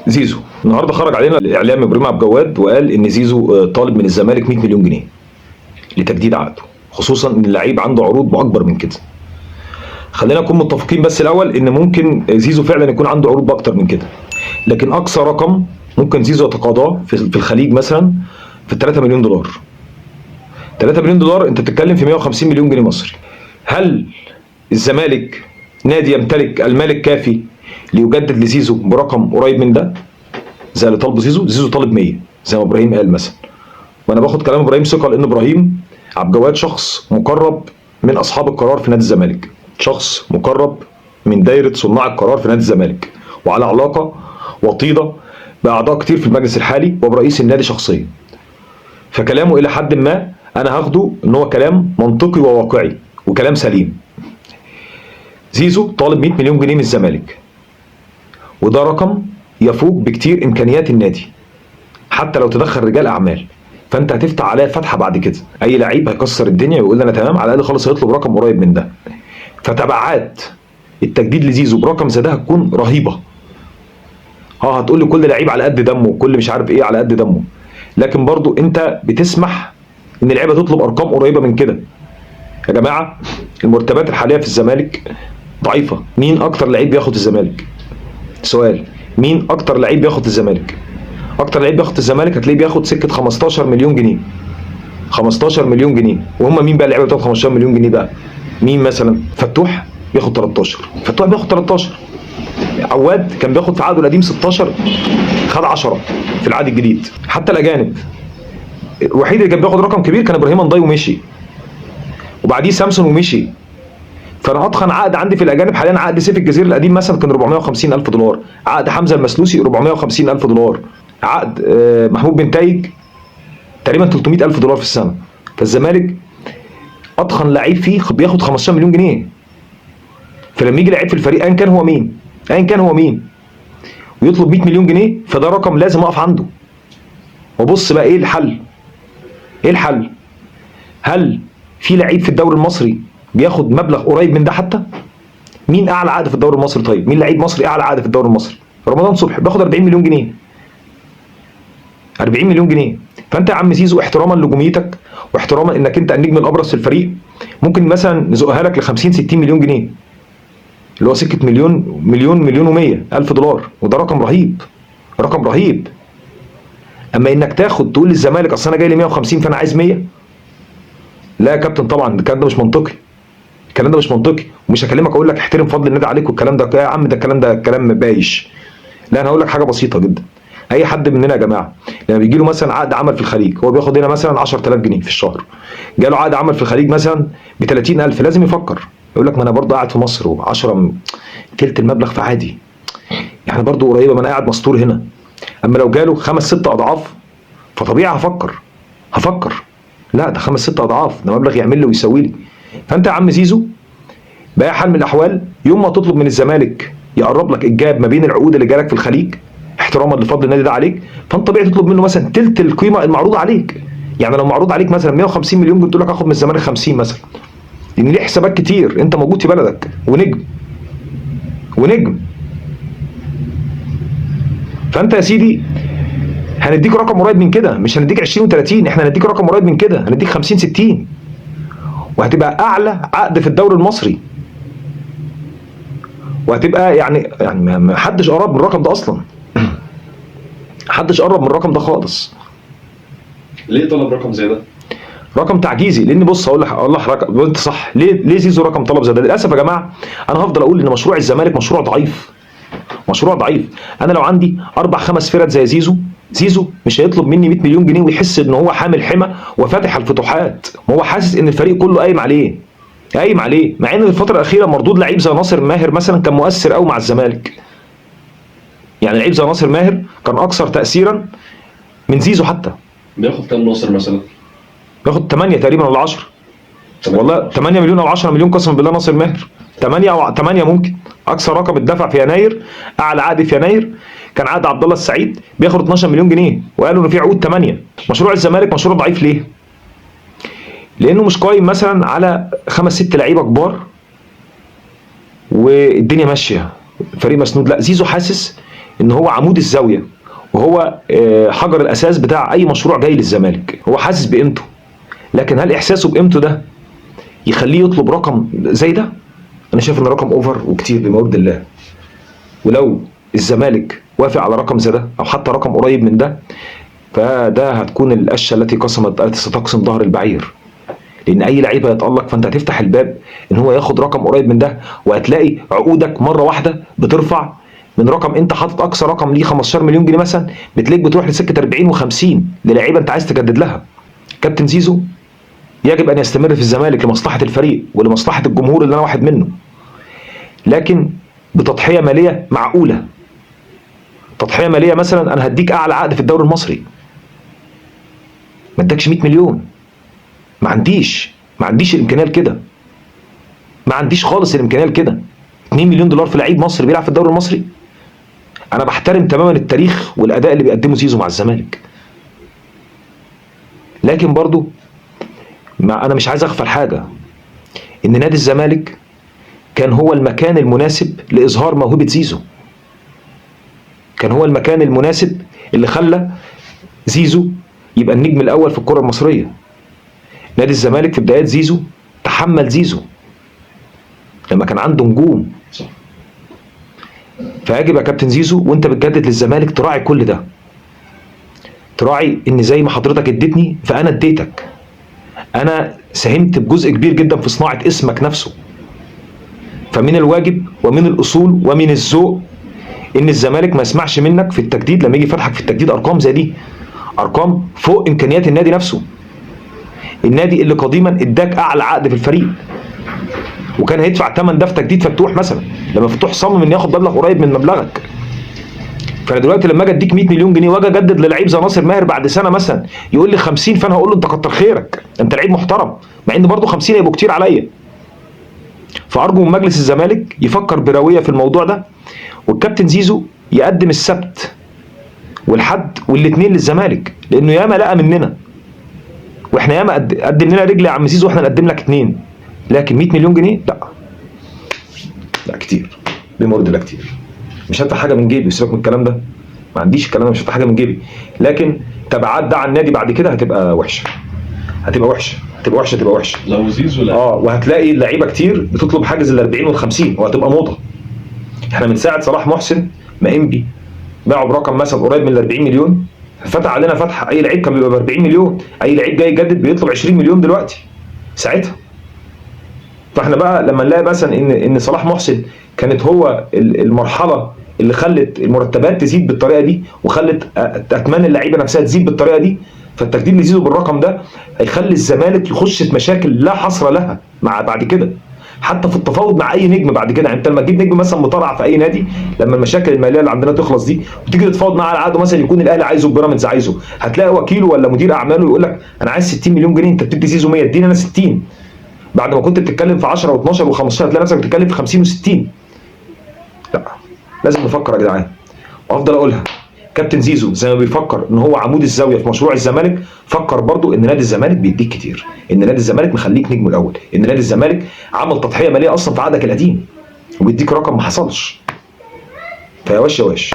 زيزو النهارده خرج علينا الاعلام ابراهيم عبد الجواد وقال ان زيزو طالب من الزمالك 100 مليون جنيه لتجديد عقده، خصوصا ان اللعيب عنده عروض باكبر من كده. خلينا نكون متفقين بس الاول ان ممكن زيزو فعلا يكون عنده عروض باكتر من كده، لكن اقصى رقم ممكن زيزو يتقاضاه في الخليج مثلا في 3 مليون دولار. 3 مليون دولار انت بتتكلم في 150 مليون جنيه مصري. هل الزمالك نادي يمتلك المال الكافي ليجدد لزيزو برقم قريب من ده؟ زي اللي طالبه زيزو؟ زيزو طالب 100 زي ما ابراهيم قال مثلا، وانا باخد كلام ابراهيم ثقة لان ابراهيم عبد الجواد شخص مقرب من اصحاب القرار في نادي الزمالك، شخص مقرب من دايرة صناع القرار في نادي الزمالك، وعلى علاقة وطيدة باعضاء كتير في المجلس الحالي وبرئيس النادي شخصيا. فكلامه الى حد ما انا هاخده ان هو كلام منطقي وواقعي وكلام سليم. زيزو طالب 100 مليون جنيه من الزمالك، وده رقم يفوق بكتير امكانيات النادي حتى لو تدخل رجال اعمال. فانت هتفتح عليها فتحه بعد كده، اي لعيب هيكسر الدنيا ويقول انا تمام، على الاقل خالص هيطلب رقم قريب من ده. فتبعات التجديد لزيزو برقم زي ده هتكون رهيبة. هتقول لي كل لعيب على قد دمه وكل مش عارف ايه على قد دمه، لكن برضو انت بتسمح ان اللعيبة تطلب ارقام قريبه من كده. يا جماعة المرتبات الحالية في الزمالك ضعيفة. مين اكتر لعيب بياخد الزمالك؟ سؤال، مين اكتر لعيب بياخد الزمالك؟ اكتر لعيب بياخد الزمالك هتلاقيه بياخد سكة 15 مليون جنيه. 15 مليون جنيه، وهم مين بقى اللعيبة بتاخد 15 مليون جنيه بقى؟ مين مثلا؟ فتوح بياخد 13، فتوح بياخد 13. عواد كان بياخد في عقده القديم 16، خد 10 في العقد الجديد. حتى الاجانب الوحيد اللي كان بياخد رقم كبير كان ابراهيم انداي ومشي، وبعديه سامسون ومشي. فانا اتخن عقد عندي في الاجانب حاليا عقد سيف الجزيرة القديم مثلا كان 450 الف دولار، عقد حمزة المسلوسي 450 الف دولار، عقد محمود بن تايج تقريبا 300 الف دولار في السنة. فالزمالك اتخن لعيب فيه بياخد 15 مليون جنيه. فلما يجي لعيب في الفريق ايا كان هو مين، ايا كان هو مين، ويطلب 100 مليون جنيه، فده رقم لازم اقف عنده وابص بقى ايه الحل. ايه الحل؟ هل في لعيب في الدوري المصري بياخد مبلغ قريب من ده حتى؟ مين اعلى عقد في الدوري المصري؟ طيب مين لعيب مصري اعلى عقد في الدوري المصري؟ رمضان صبحي بياخد 40 مليون جنيه. 40 مليون جنيه. فانت يا عم زيزو احتراما لنجوميتك واحتراما انك انت النجم الابرز في الفريق، ممكن مثلا نزقها لك ل 50 60 مليون جنيه، اللي هو سكة مليون مليون مليون و100 الف دولار، وده رقم رهيب، رقم رهيب. اما انك تاخد تقول للزمالك اصل انا جاي لي 150 فانا عايز 100، لا يا كابتن طبعا الكلام ده مش منطقي، الكلام ده مش منطقي. ومش هكلمك اقول لك احترم فضل النادي عليك والكلام ده، يا عم ده الكلام ده كلام بايش. لا انا هقول لك حاجة بسيطة جدا. اي حد مننا يا جماعة لما بيجي له مثلا عقد عمل في الخليج، هو بياخد هنا مثلا 10000 جنيه في الشهر، جاله عقد عمل في الخليج مثلا ب 30000، لازم يفكر، يقول لك ما انا برضه قاعد في مصر و10 تلت المبلغ فعادي يعني، برضه قريبه، ما انا قاعد مستور هنا. اما لو جاله 5 6 اضعاف فطبيعي هفكر لا ده 5 6 اضعاف، ده مبلغ يعمل لي ويسوي لي. فانت يا عم زيزو باي حال من الاحوال يوم ما تطلب من الزمالك يقرب لك ال gap ما بين العقود اللي جالك في الخليج احتراما لفضل النادي ده عليك، فانت طبيعي تطلب منه مثلا تلت القيمة المعروضة عليك. يعني لو معروض عليك مثلا 150 مليون، كنت تقول لك اخد من الزمالك 50 مثلا، لان ليه حسابات كتير، انت موجود في بلدك ونجم ونجم. فانت يا سيدي هنديك رقم قريب من كده، مش هنديك 20 و30، احنا هنديك رقم قريب من كده، هنديك 50 60، وهتبقى اعلى عقد في الدوري المصري، وهتبقى يعني ما حدش قرب من الرقم ده اصلا، محدش قرب من الرقم ده خالص. ليه طلب رقم زي ده؟ رقم تعجيزي. لان بص اقول لحضرتك انت صح، ليه زيزو رقم طلب زي ده؟ للاسف يا جماعة انا هفضل اقول ان مشروع الزمالك مشروع ضعيف، مشروع ضعيف. انا لو عندي 4 5 فرد زي زيزو، زيزو مش هيطلب مني 100 مليون جنيه ويحس ان هو حامل حمى وفاتح الفتوحات، ما هو حاسس ان الفريق كله قايم عليه، قايم عليه. مع ان الفترة الاخيرة مردود لعيب زي ناصر ماهر مثلا كان مؤثر قوي مع الزمالك، يعني لعيب زي ناصر ماهر كان اكثر تاثيرا من زيزو حتى. بياخد كام ناصر مثلا؟ بياخد 8 تقريبا ولا 10، والله 8 مليون او 10 مليون قسما بالله. ناصر ماهر 8 او 8 ممكن، اكثر رقم اتدفع في يناير، اعلى عقد في يناير كان عقد عبد الله السعيد بياخد 12 مليون جنيه، وقالوا انه في عقود 8. مشروع الزمالك مشروع ضعيف ليه؟ لانه مش قايم مثلا على 5 6 لعيبة كبار والدنيا ماشية، فريق مسنود. لا زيزو حاسس ان هو عمود الزاوية وهو حجر الاساس بتاع اي مشروع جاي للزمالك، هو حاسس بقيمته. لكن هل احساسه بقيمته ده يخليه يطلب رقم زي ده؟ انا شايف ان رقم over وكتير بما يرضي الله. ولو الزمالك وافق على رقم زي ده او حتى رقم قريب من ده، فده هتكون القشه التي قسمت، التي ستقسم ظهر البعير. لان اي لعيب هيتالق فانت هتفتح الباب ان هو ياخد رقم قريب من ده، وهتلاقي عقودك مرة واحدة بترفع من رقم انت حاطط اقصى رقم ليه 15 مليون جنيه مثلا، بتلاقيك بتروح لسكه 40 و50 للعيبة انت عايز تجدد لها. كابتن زيزو يجب ان يستمر في الزمالك لمصلحة الفريق ولمصلحه الجمهور اللي انا واحد منه، لكن بتضحيه ماليه معقولة. تضحية ماليه مثلا انا هديك اعلى عقد في الدوري المصري، ما ادكش 100 مليون، ما عنديش الامكانية لكده، ما عنديش خالص الامكانية لكده. 2 مليون دولار في لعيب مصري بيلعب في الدوري المصري. انا بحترم تماما التاريخ والاداء اللي بيقدمه زيزو مع الزمالك، لكن برضو ما انا مش عايز اغفل حاجة، ان نادي الزمالك كان هو المكان المناسب لاظهار موهبة زيزو، كان هو المكان المناسب اللي خلى زيزو يبقى النجم الاول في الكره المصرية. نادي الزمالك في بدايات زيزو تحمل زيزو لما كان عنده نجوم. صح. فيجب يا كابتن زيزو وانت بتجدد للزمالك تراعي كل ده، تراعي ان زي ما حضرتك اديتني فانا اديتك، انا ساهمت بجزء كبير جدا في صناعة اسمك نفسه. فمن الواجب ومن الاصول ومن الذوق ان الزمالك ما يسمعش منك في التجديد لما يجي يفتحك في التجديد ارقام زي دي، ارقام فوق امكانيات النادي نفسه. النادي اللي قديما اداك اعلى عقد في الفريق وكان هيدفع ثمن ده في تجديد فتوح مثلا، لما فتوح صمم ان ياخد مبلغ قريب من مبلغك. فانا دلوقتي لما اجي اديك 100 مليون جنيه واجي اجدد للعيب زي ناصر ماهر بعد سنة مثلا يقول لي 50، فانا هقول له انت كتر خيرك، انت لعيب محترم، مع ان برضه 50 هيبقوا كتير عليا. فارجو من مجلس الزمالك يفكر برويه في الموضوع ده، والكابتن زيزو يقدم السبت والحد والاثنين للزمالك، لانه ياما لقى مننا، واحنا ياما قدم لنا رجل يا عم زيزو واحنا نقدم لك اثنين، لكن 100 مليون جنيه لا، لا كتير، بمرد لا كتير. مش هدفع حاجة من جيبي، وسيبك من الكلام ده، ما عنديش الكلام ده، مش هدفع حاجة من جيبي، لكن تبعات ده على النادي بعد كده هتبقى وحشة، هتبقى وحشة، هتبقى وحشة، هتبقى وحشة. لو زيزو لا وهتلاقي لعيبة كتير بتطلب حاجز ال 40 وال 50 وهتبقى موضة. احنا من ساعة صلاح محسن ما انبي باعوا برقم مثلا قريب من ال 40 مليون، فتح علينا فتحه، اي لعيب كان بيبقى ب 40 مليون، اي لعيب جاي يجدد بيطلب 20 مليون دلوقتي ساعتها. فاحنا بقى لما نلاقي مثلا ان صلاح محسن كانت هو المرحلة اللي خلت المرتبات تزيد بالطريقة دي، وخلت اتمان اللعيبة نفسها تزيد بالطريقة دي، فالتجديد لزيزو بالرقم ده هيخلي الزمالك يخش في مشاكل لا حصر لها مع بعد كده، حتى في التفاوض مع اي نجم بعد كده. يعني انت لما تجيب نجم مثلا مطرع في اي نادي، لما المشاكل المالية اللي عندنا تخلص دي وتيجي تتفاوض معاه على عقده، مثلا يكون الاهلي عايزه بيراميدز عايزه، هتلاقي وكيله ولا مدير اعماله يقول لك انا عايز 60 مليون جنيه، انت بتدي زيزو 100، اديني انا 60. بعد ما كنت بتتكلم في 10 و12 و15 هتلاقي نفسك بتتكلم في 50 و60. لا، لازم نفكر يا جدعان. وافضل اقولها، كابتن زيزو زي ما بيفكر ان هو عمود الزاوية في مشروع الزمالك، فكر برضو ان نادي الزمالك بيديك كتير، ان نادي الزمالك مخليك نجم الاول، ان نادي الزمالك عمل تضحية ماليه اصلا في عقدك القديم وبيديك رقم ما حصلش. فيا وش يا وش.